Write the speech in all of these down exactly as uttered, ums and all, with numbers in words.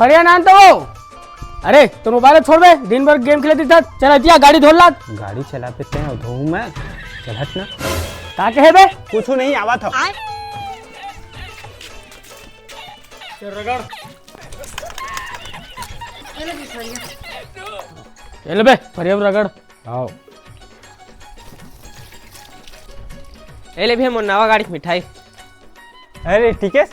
अरे नान तो वो। अरे तो मोबाइल छोड़ बे, दिन भर गेम खेलत रहिथस। चल हटिया, गाड़ी धोल लात। गाड़ी चलाबे ते धोऊ मैं। चल हट ना। का कहे बे? कुछ नहीं, आवत हव। चल रगड़। ये ले बे, फरिया में रगड़। आओ। ए ले भैया, मोर नवा गाड़ी के मिठाई। अरे ठीक है,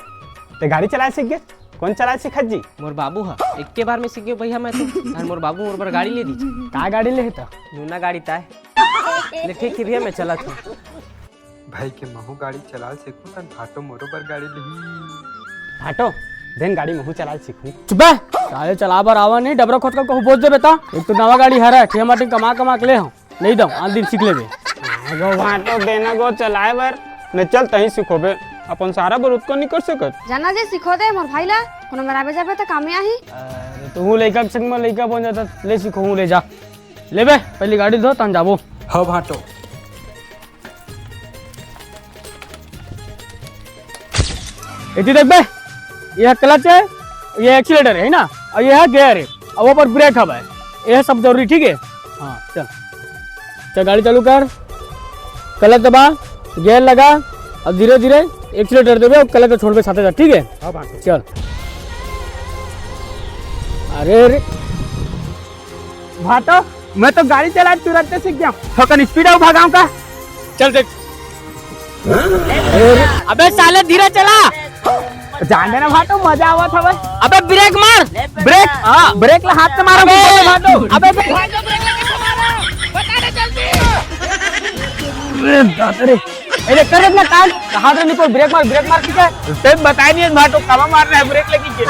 ते गाड़ी चलाए सीख गे? कौन चलाए सिखत जी? मोर बाबू हा, इक्के बार में सीख गे भैया मैं तो। अउ मोर बाबू मोर बर गाड़ी ले दीजिए। का गाड़ी ले हे त? नूना गाड़ी ताय। ले ठीक है भैया, मैं चलत हूँ। भाई के महू गाड़ी चलाल सीखूं, तन भाटो मोरो बर गाड़ी लिही। भाटो, देन गाड़ी महू चलाल सीखूं। चुप बे, साले चला बर आवा नहीं, डबरा खोद के कहूँ बोझ देबे ता। एक तो नवा गाड़ी हरा, ठिया माटी कमा कमा के ले हूँ, नहीं दम, आज दिन सीख लेबे। हाँ गो भाटो, देना गो चलाए बर, ले चल तहीं सिखोबे, अपन सारा बर उतको नहीं कर सकत। जाना जे सिखो दे मोर भाई ला, कोनो मेरा आबे जाबे त कामे आही। अरे तू लइका के संग में लइका बन जाता, ले सिखो ले जा। ले बे, पहली गाड़ी धो, तन जाबो। हाँ भाटो। एती देख बे, ये क्लच है, ये एक्सीलरेटर है ना, अउ ये है गियर है, अउ वो पर ब्रेक हवे, ये सब जरूरी, ठीक है? हाँ, चल, चल गाड़ी चालू कर, क्लच दबा, गियर लगा, अउ धीरे धीरे एक्सीलरेटर देबे अउ क्लच छोड़बे साथे साथ, ठीक है? हाँ भाटो। चल। अरे रे। भाटो, मैं तो गाड़ी चलाए तुरंत सीख गया। थोकन स्पीड अउ भगाऊं का? चल देख। अबे साले धीरे चला। जान देना भाटो, मजा आवत हवे। अबे ब्रेक मार। ब्रेक? हाँ। ब्रेक ला हाथ से मारो, अबे। भाटो। अबे ब्रेक। अरे दादा रे। अरे कर ना काम। कहाँ से निकल, ब्रेक मार, ब्रेक मार, ठीक है? तेन बताए नहीं भाटो, कमा मार रहा है ब्रेक लगी के।